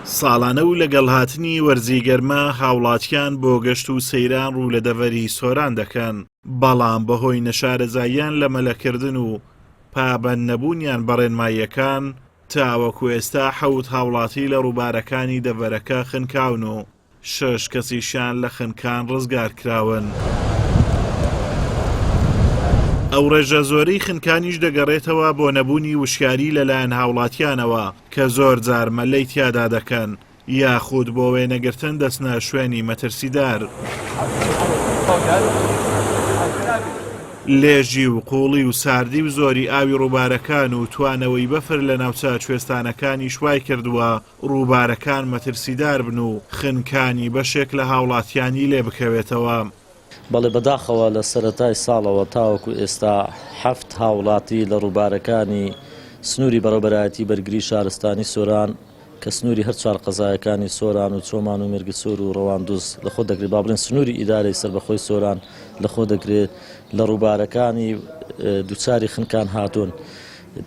ساڵانە و لەگەڵ هاتنی وەرزی گەرما هاوڵاتیان بۆ گەشت و سەیران ڕوو لە دەڤەری سۆران دەکەن، بەڵام بەهۆی نەشارەزاییان لە مەلەکردن و پابەند نەبوونیان بە ڕێنماییەکان تاوەکو ئێستا حەوت هاوڵاتی لە ڕووبارەکانی دەڤەرەکە خنکاون و شەش کەسیشیان لە خنکان ڕزگارکراون. ئەو ڕێژە زۆرەی خنکانیش دەگەڕێتەوە بۆ نەبوونی وشیاری لەلایەن هاوڵاتیانەوە کە زۆر جار مەلەی تیادا دەکەن یاخود بۆ وێنەگرتن دەچنە شوێنی مەترسیدار. لێژی و قووڵی و ساردی و زۆری ئاوی ڕووبارەکان و توانەوەی بەفر لە ناوچە کوێستانەکانیش وایکردووە ڕووبارەکان مەترسیدار بن و خنکانی بەشێک لە هاوڵاتیانی لێ بکەوێتەوە. بەڵێ بەداخەوە لە سەرەتای ساڵەوە تاوەکو ئێستا حەفت هاوڵاتی لە ڕووبارەکانی سنووری بەڕێوەبەرایەتی بەرگری شارستانی سۆران کە سنووری هەر چوار قەزایەکانی سۆران و چۆمان و مێرگسۆر و ڕەواندوز لەخۆ دەگرێت با بڵێن سنووری ئیدارەی سەربەخۆی سۆران لەخۆ دەگرێت لە ڕووبارەکانی دووچاری خنکان هاتوون.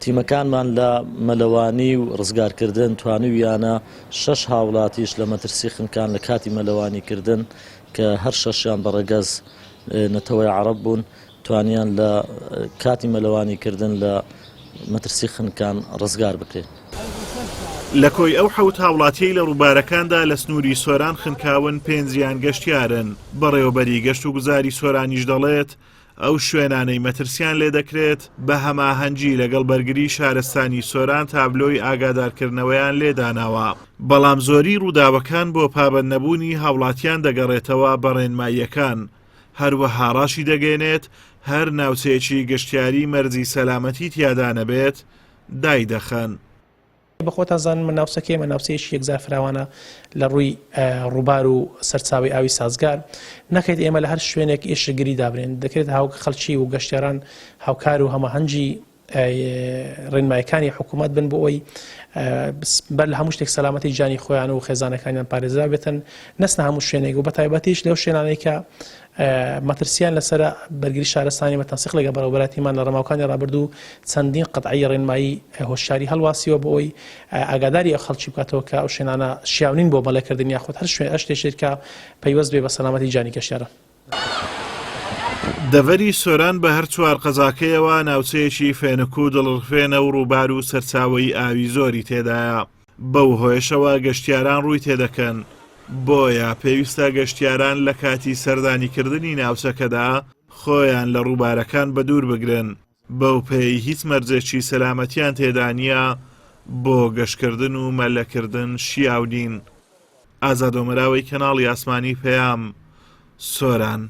تیمەکانمان لە مەلەوانی و ڕزگارکردن توانیویانە شەش هاوڵاتیش لە مەترسی خنکان لە کاتی مەلەوانیکردن کە هەر شەشیان بە ڕەگەز نەتەوەی عەڕەب بوون توانیان لە کاتی مەلەوانیکردن لە مەترسی خنکان ڕزگار بکرێن. لە کۆی ئەو حەوت هاوڵاتیەی لە ڕووبارەکاندا لە سنووری سۆران خنکاون پێنجیان گەشتیارن، بەڕێوەبەری گەشتوگوزاری سۆرانیش دەڵێت، ئەو شوێنانەی مەترسیان لێدەکرێت، بە هەماهەنگی لەگەڵ بەرگری شارستانی سۆران تابلۆی ئاگادارکردنەوەیان لێ داناوە، بەڵام زۆری ڕووداوەکان بۆ پابەندنەبوونی هاوڵاتیان دەگەڕێتەوە بە ڕێنماییەکان، هەروەها ڕاشیدەگەیەنێت، هەر ناوچەیەکی گەشتیاری مەرجی سەلامەتی تیادا نەبێت دایدەخەن. بە خۆتان زانن من ناوچەکەی ئێمە ناوچەیەکی یەکجار فراوانە لە ڕووی ڕووبار و سەرچاوی ئاوی سازگار نەکرێت ئێمە لە هەر شوێنێک ئێشکگری دابنێن دەکرێت هاو خەڵکی و گەشتیاران هاوکار و هەماهەنگی ڕێنمایەکانی حکوومەت بن بۆ ئەوی بەر لە هەموو شتێک سەلامەتی گیانی خۆیان و خێزانەکانیان پارێزراو بێتن نەچنە هەموو شوێنێک و بە تایبەتیش لەو شوێنانەی کە مەترسیان لەسەرە، بەرگری شارستانی بە تەنسیق لەگەڵ بەڕێوەبەرایەتیمان لە ڕەماوکانی ڕابردوو چەندین قەتعەی ڕێنمایی هۆشیاری هەڵواسیوە بۆ ئەوەی ئاگاداری ئەو خەڵکی بکاتەوە کە ئەو شوێنانە شیاو نین بۆ مەلەکردن یاخود هەر شوێن هەر شتێک کە پەیوەست بێ بە سەلامەتی گیانی گەشتیاران. دەڤەری سۆران بە هەر چوار قەزاکەیەوە ناوچەیەکی فێنک و دڵڕفێنە و ڕووبار و سەرچاوەی ئاوی زۆری تێدایە. بەو هۆیەشەوە گەشتیاران ڕووی تێدەکەن، بۆیە پێویستە گەشتیاران لە کاتی سەردانیکردنی ناوچەکەدا خۆیان لە ڕووبارەکان بەدوور بگرن، بەو پێیەی هیچ مەرجێکی سەلامەتیان تێدا نییە بۆ گەشتکردن و مەلەکردن شیاو نین. ئازاد ئۆمەراوەی کەناڵی ئاسمانی پەیام، سۆران.